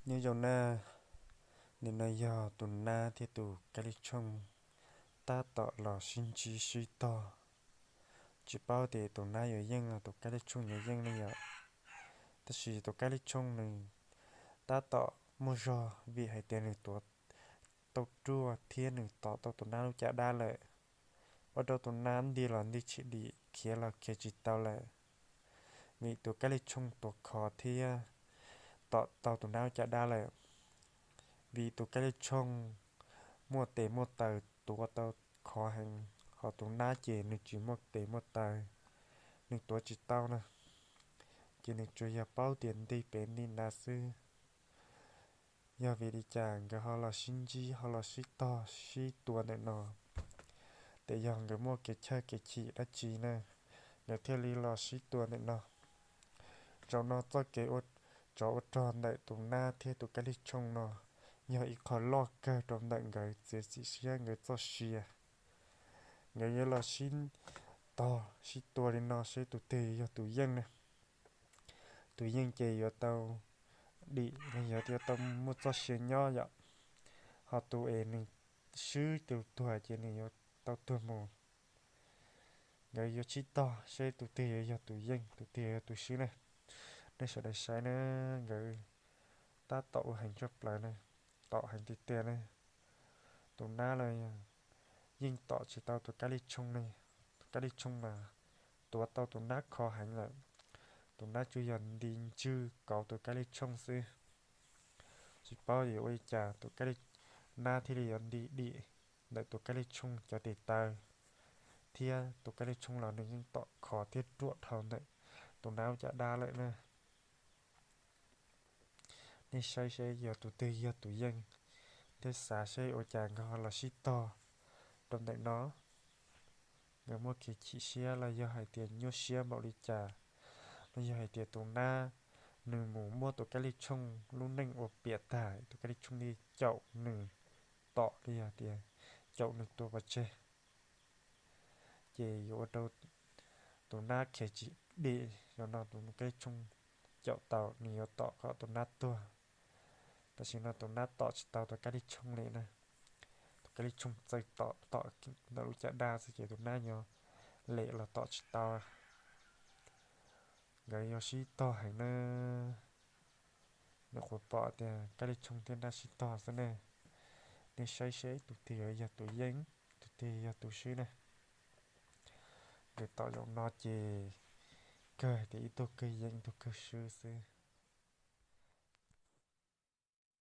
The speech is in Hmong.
Nyob zoo na, nim no yog tus nab thiab tus kab lij tshooj tab tom los sib ntsib sib tog. Tsis paub tias tus nab yuav yeej los tus kab lij tshooj yuav yeej ne yom. Tab sis tus kab lij tshooj nws tab tom muaj zog vim hais tias nws tuav tau ruaj thiab nws tom tau tus nab lub caj dab lawm. Ua rau tus nab nti los nti tsis dim, khiav los khiav tsis tau lawm, vim tus kab lij tshooj tuav khov thiab tom tau tus nab lub caj dab lawm. Vim tus kab lij tshooj muaj tes muaj taw tuav tau khov heev, ho tus nab ces nws tsis muaj tes muaj taw, nws tuav tsis tau na, ces nws tsuas yog paub tias nti pem nti na xwb. Yog vim li cas nkawd ho los sib ntsib ho los sib tog sib tua ntawm no? Ces yog nkawd muaj kev chawj kev chim dab tsi na, nkawd thiaj li los sib tua ntawm no. Zaum no txoj kev ua tsov ua rog ntawm tus nab thiab tus kab lij tshooj no yog ib qho loj kawg rau ntawm nkawd txiav txim siab nkawd txoj sia. Nkawd yuav los sib tog sib tua li no seb tus twg yog tus yeej ne. Tus yeej ces yuav tau dim los yog yuav tau muaj txoj sia nyob yom, ho tus es nws swb tus tuag ces nws yuav tau tuag mus. Nkawd yuav sib tog seb tus twg yuav yog tus yeej tus twg yuav yog tus swb ne. Nej sawv daws saib na, nkawd tab tom ua heev tshaj plaws ne, tom heev tiag tiag ne. Tus nab los yeej tom tsis tau tus kab lij tshooj ne, tus kab lij tshooj mas tuav tau tus nab khov heev lawm. Tus nab tsuas yog nti ntswg kauv tus kab lij tshooj xwb. Tsis paub yuav ua li cas tus kab lij, nab thiaj li yuav nti dim ntawm tus kab lij tshooj cov tes taw, thiab tus kab lij tshooj los nws yeej tom khov thiab ruam dhau ntawm tus nab lub caj dab lawm na. Nej saib seb yog tus twg yog tus yeej, thiab xav seb ua cas nkawd ho los sib tog rau ntawm no. Nkawd muaj kev chim siab los yog hais tias nyuaj siab npaum li cas, los yog hais tias tus nab nws mus muab tus kab lij tshooj lub neej ua piam tag, tus kab lij tshooj li caum nws, tom li yog tias caum nws tua pov tseg, ces yuav ua rau tus nab khiav tsis dim. Zaum no tus kab lij tshooj caum tau, nws yuav tom kom tus nab tuag. Tam sim no tus nab tom tsis tau tus kab lij tshooj li na. Tus kab lij tshooj txawj tom tom ntawm lub caj dab xwb ces tus nab yuav lem los tom tsis tau. Nkawd yuav sib tog heev na. Nyuam qhuav pom tias kab lij tshooj thiab nab sib tog xwb ne. Nej saib seb tus twg yuav yog tus yeej, tus twg yog tus swb na. Nkawd tom zaum no ces kawg hais tias ib tug kawg yeej ib tug kawg swb xwb.